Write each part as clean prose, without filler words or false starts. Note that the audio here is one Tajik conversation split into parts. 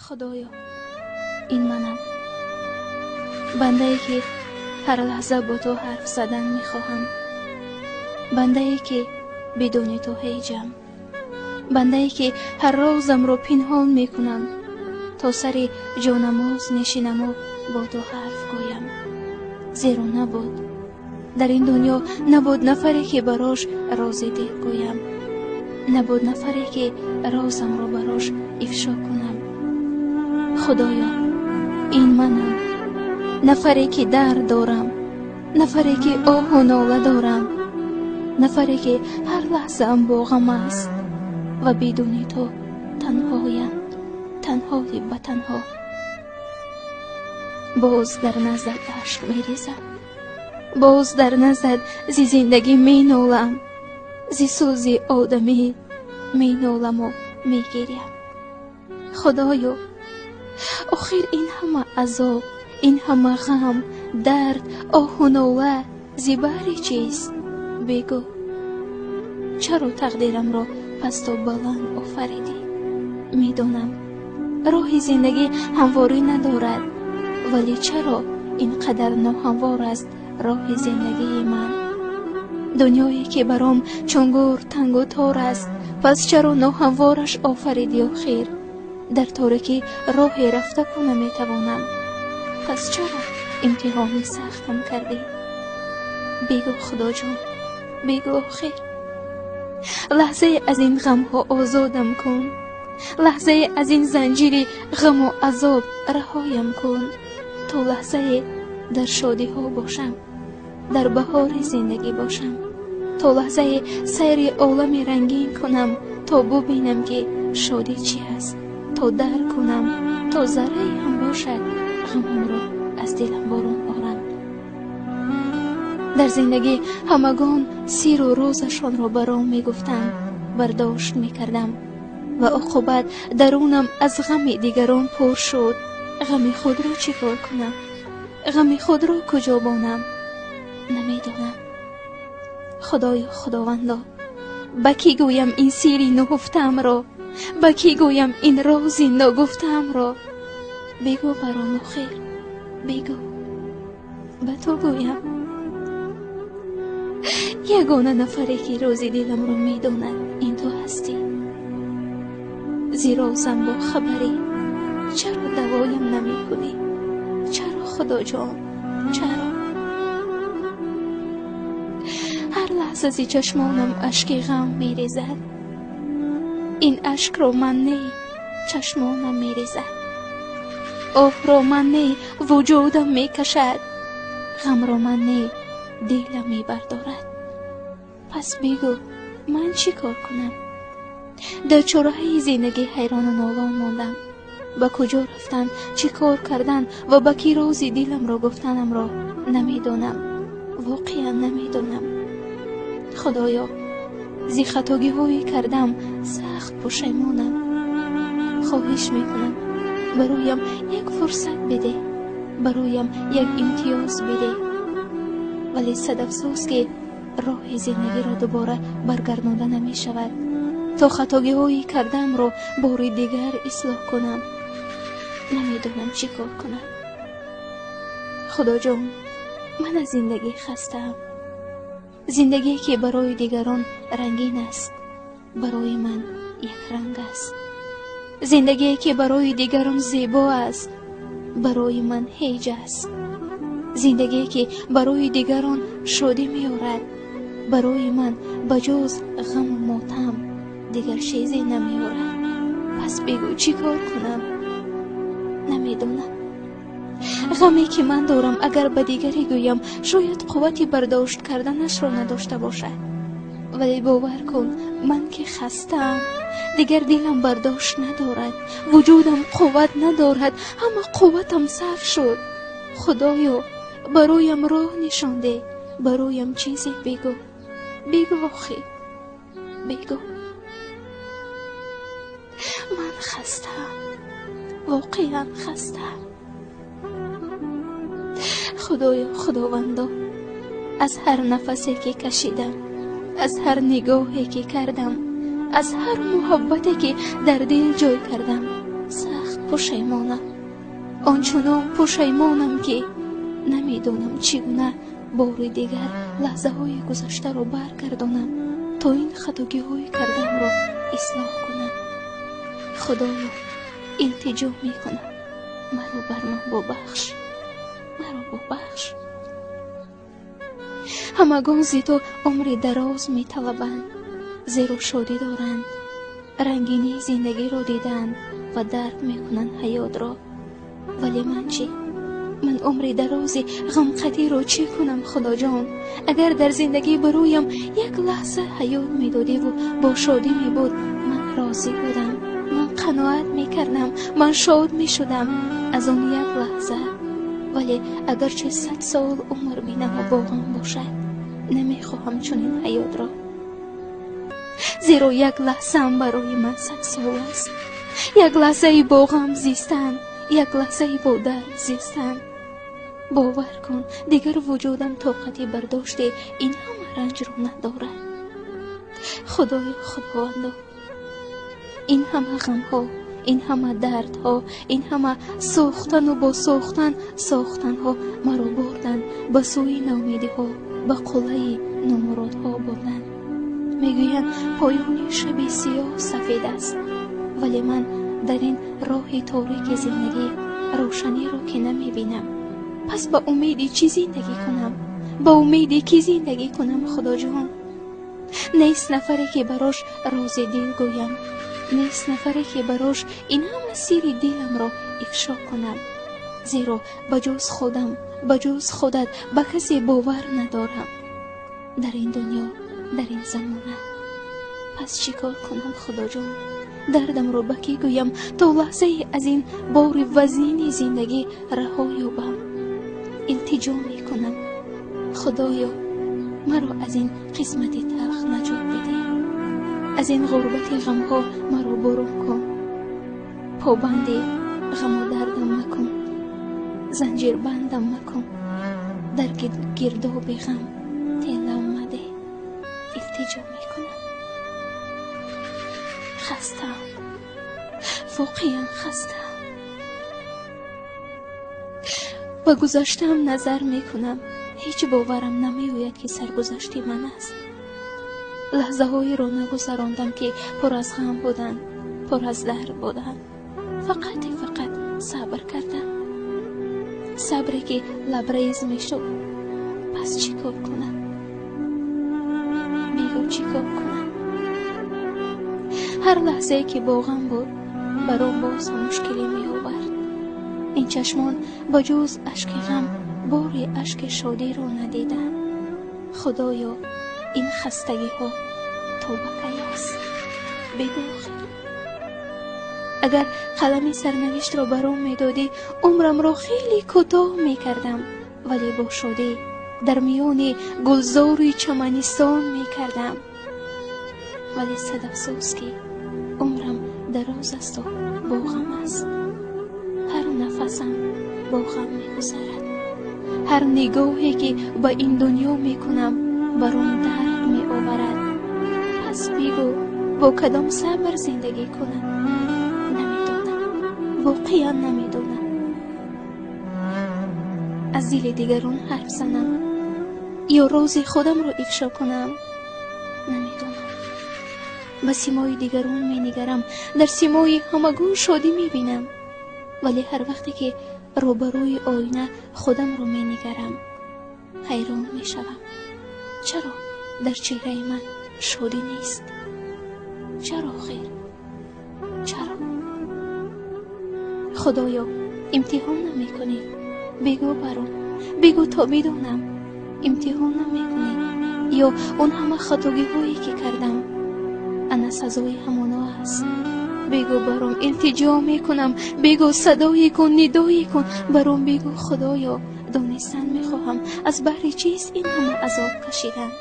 Худоё, ин манам, бандае ки ҳар лаҳза бо ту ҳарф задан мехоҳам, бандае ки бидуни ту ҳеҷам, бандае ки ҳар розамро пинҳон мекунам то сари ҷонамоз нишинаму бо ту ҳарф гӯям. Зеро набуд дар ин дунё, набуд нафаре ки барош рози дил гӯям, набуд нафаре ки розамро барош ифшо кунам. Худоё, ин манам, нафаре ки дард дорам, нафаре ки оҳу нола дорам, нафаре ки ҳар лаҳзаам бо ғам аст ва бидуни ту танҳоям, танҳои ба танҳо. Боз дар наздат ашк мерезам, боз дар наздат зи зиндагӣ менолам, зи сӯзи одамӣ меноламу мегирям. Худоё, охир ин ҳама азоб, ин ҳама ғам, дард, оҳу нола зи баҳри чист? Бигӯ, чаро тақдирамро пасту баланд офаридӣ? Медонам, роҳи зиндагӣ ҳамворӣ надорад, вале чаро ин қадар ноҳамвор аст роҳи зиндагии ман? Дунёе ки баром чун гӯр тангу тор аст, пас чаро ноҳамвораш офаридӣ охир? Дар торикӣ роҳе рафта ку наметавонам, пас чаро имтиҳони сахтам кардӣ? Бигӯ, Худоҷон, бигӯ охир. Лаҳзае аз ин ғамҳо озодам кун, лаҳзае аз ин занҷири ғаму азоб раҳоям кун, то лаҳзае дар шодиҳо бошам, дар баҳори зиндагӣ бошам, то лаҳзае сайри олами рангин кунам, то бубинам ки шодӣ чи аст, то дарк кунам, то заррае ҳам бошад ғамамро аз дилам борон орам. Дар зиндагӣ ҳамагон сиру розашонро баром мегуфтанд, бардошт мекардам ва оқибат дарунам аз ғами дигарон пур шуд. Ғами худро чӣ кор кунам? Ғами худро куҷо бонам? Намедонам. Худоё, Худовандо, ба кӣ гӯям ин сири нуҳуфтаамро? Ба кӣ гӯям ин рози ногуфтаамро? Бигӯ баром охир, бигӯ. Ба ту гӯям. Ягона нафаре ки рози диламро медонад, ин ту ҳастӣ. Зи розам бо хабарӣ, чаро давоям намекунӣ? Чаро, Худоҷон, чаро? Ҳар лаҳза зи чашмонам ашки ғам мерезад. Ин ашкро ман не, чашмонам мерезад. Оҳро ман не, вуҷудам мекашад. Ғамро ман не, дилам мебардорад. Пас бигӯ, ман чӣ кор кунам? Дар чораҳаи зиндагӣ ҳайрону нолон мондам. Ба куҷо рафтан, чӣ кор кардан ва ба кӣ рози диламро гуфтанамро намедонам. Воқеан намедонам. Худоё, зи хатогиҳое кардам сахт пушаймонам. Хоҳиш мекунам, бароям як фурсат бидеҳ, бароям як имтиёз бидеҳ. Вале сад афсӯс ки роҳи зиндагиро дубора баргардонда намешавад, то хатогиҳои кардаамро бори дигар ислоҳ кунам. Намедонам чӣ кор кунам. Худоҷон, ман аз зиндагӣ хастаам. Зиндагие ки барои дигарон рангин аст, барои ман якранг аст. Зиндагие ки барои дигарон зебо аст, барои ман ҳеҷ аст. Зиндагие ки барои дигарон шодӣ меорад, барои ман ба ҷуз ғаму мотам дигар чизе намеорад. Пас бигӯ, чӣ кор кунам? Намедонам. Ғаме ки ман дорам, агар ба дигаре гӯям, шояд қуввати бардошт карданашро надошта бошад. Вале бовар кун, ман ки хастаам, дигар дилам бардошт надорад, вуҷудам қувват надорад, ҳама қувватам сарф шуд. Худоё, бароям роҳ нишон деҳ, бароям чизе бигӯ. Бигӯ охир, бигӯ. Ман хастаам, воқеан хастаам. Худоё, Худовандо, аз ҳар нафасе ки кашидам, аз ҳар нигоҳе ки кардам, аз ҳар муҳаббате ки дар дил ҷой кардам, сахт Пушаймонам, ончунон пушаймонам, ки намедонам чӣ гуна бори дигар лаҳзаҳои гузаштаро баргардонам, то ин хатогиҳои кардамро ислоҳ кунам. Худоё, илтиҷо мекунам, маро бар ман бубахш, маро бубахш. Ҳамагон зи ту умри дароз металабанд, зеро шодӣ доранд, рангинии зиндагиро диданд ва дарк мекунанд ҳаётро. Вале ман чӣ? Ман умри дарози ғамқатиро чӣ кунам, Худоҷон? Агар дар зиндагӣ бароям як лаҳза ҳаёт медодиву бо шодӣ мебуд, ман розӣ будам, ман қаноат мекардам, ман шод мешудам аз он як лаҳза. Вале агарчи 100 сол умр бинаму бо ғам бошад, намехоҳам чунин ҳаётро, зеро як лаҳзаам барои ман 100 сол аст. Як лаҳзаи бо ғам зистан, як лаҳзаи бо дард зистан. Бовар кун, дигар вуҷудам тоқати бардошти ин ҳама ранҷро надорад. Худоё, Худовандо, ин ҳама ғамҳо, ин ҳама дардҳо, ин ҳама сӯхтану бо сӯхтан сохтанҳо маро бурданд ба сӯи ноумедиҳо, ба қуллаи номуродҳо бурданд. Мегӯянд поёни шаби сиёҳ сафед аст, вале ман дар ин роҳи торики зиндагӣ рӯшаниро ки намебинам. Пас ба умеди чӣ зиндагӣ кунам? Ба умеди кӣ зиндагӣ кунам, Худоҷон? Нест нафаре, ки барош рози дил гӯям, нест нафаре, ки барош ин ҳама сирри диламро ифшо кунам, зеро ба ҷуз худам, ба ҷуз худат ба касе бовар надорам дар ин дунё, дар ин замона. Пас чӣ кор кунам, Худоҷон? Дардамро ба кӣ гӯям, то лаҳзае аз ин бори вазнини зиндагӣ раҳо ёбам? Илтиҷо мекунам, Худоё, маро аз ин қисмати талх наҷот бидеҳ, аз ин ғурбати ғамҳо маро бурун кун, побанди ғаму дардам макун, занҷирбандам макун, дар гирдоби ғам телам мадеҳ. Илтиҷо мекунам. Хастаам, воқеан хастаам. Ба гузаштаам назар мекунам, ҳеҷ боварам намеояд, ки саргузашти ман аст. Лаҳзаҳоеро нагузарондам, ки пур аз ғам буданд, пур аз дард буданд. Фақате фақат сабр кардам, сабре ки лабрез мешуд. Пас чӣ кор кунам? Бигӯ, чӣ кор кунам? Ҳар лаҳзае ки бо ғам буд, баром боз мушкилӣ меовард. Ин чашмон ба ҷуз ашки ғам бори ашки шодиро надиданд. Худоё, ин хастагиҳо то ба кай аст? Бигӯ охир. Агар қалами сарнавиштро баром медодӣ, умрамро хеле кӯтоҳ мекардам, вале бо шодӣ дар миёни гулзори чаманистон мекардам. Вале сад афсӯс, ки умрам дароз асту бо ғам аст. Ҳар нафасам бо ғам мегузарад. Ҳар нигоҳе, ки ба ин дунё мекунам, баром дард меоварад. Пас бигӯ, бо кадом сабр зиндагӣ кунам? Намедонам, воқеан намедонам. Аз дили дигарон ҳарф занам ё рози худамро ифшо кунам? Намедонам. Ба симои дигарон менигарам, дар симои ҳамагон шодӣ мебинам, вале ҳар вақте ки рӯбарӯи оина худамро менигарам, ҳайрон мешавам. Чаро дар чеҳраи ман шодӣ нест? Чаро охир? Чаро? Худоё, имтиҳон намекунӣ? Бигӯ баром, бигӯ то бидонам. Имтиҳон намекунӣ? Ё он ҳама хатогиҳое, ки кардам, ана сазои ҳамоно аст? Бигӯ баром, илтиҷо мекунам, бигӯ, садое кун, нидое кун, баром бигӯ, Худоё, донистан мехоҳам, аз баҳри чист ин ҳама азоб кашидан?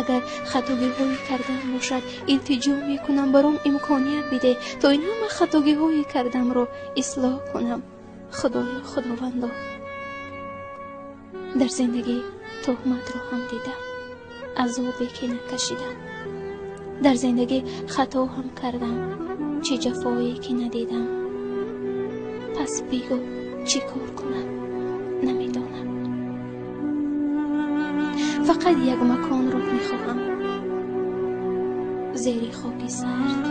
Агар хатогиҳое кардам бошад, илтиҷо мекунам, баром имконият бидеҳ, то ин ҳама хатогиҳое кардамро ислоҳ кунам. Худоё, Худовандо, дар зиндагӣ туҳматро ҳам дидам, азобе ки накашидам. Дар зиндагӣ хато ҳам кардам, чӣ ҷафое ки надидам. Пас бигӯ, чӣ кор кунам, намедонам. Фақат як маконро мехоҳам, зери хоки сард,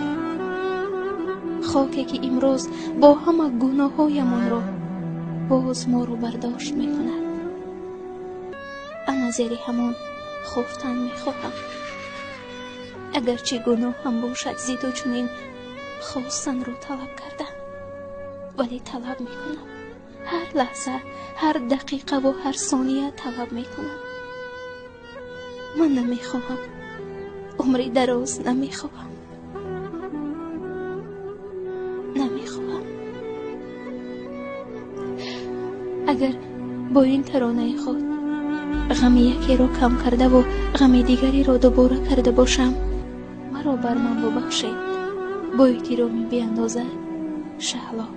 хоке ки имрӯз бо ҳама гуноҳҳоямонро боз моро бардошт мекунад. Ана зери ҳамон хуфтан мехоҳам. Агарчи гуноҳам бошад зиду чунин хостанро талаб кардан, вале талаб мекунам. Ҳар лаҳза, ҳар дақиқаву ҳар сония талаб мекунам. Ман намехоҳам, умри дароз намехоҳам, намехоҳам. Агар бо ин таронаи худ ғами якеро кам кардаву ғами дигареро дубора карда бошам, маро бар ман бубахшед. Бо эҳтироми беандоза, Шаҳло.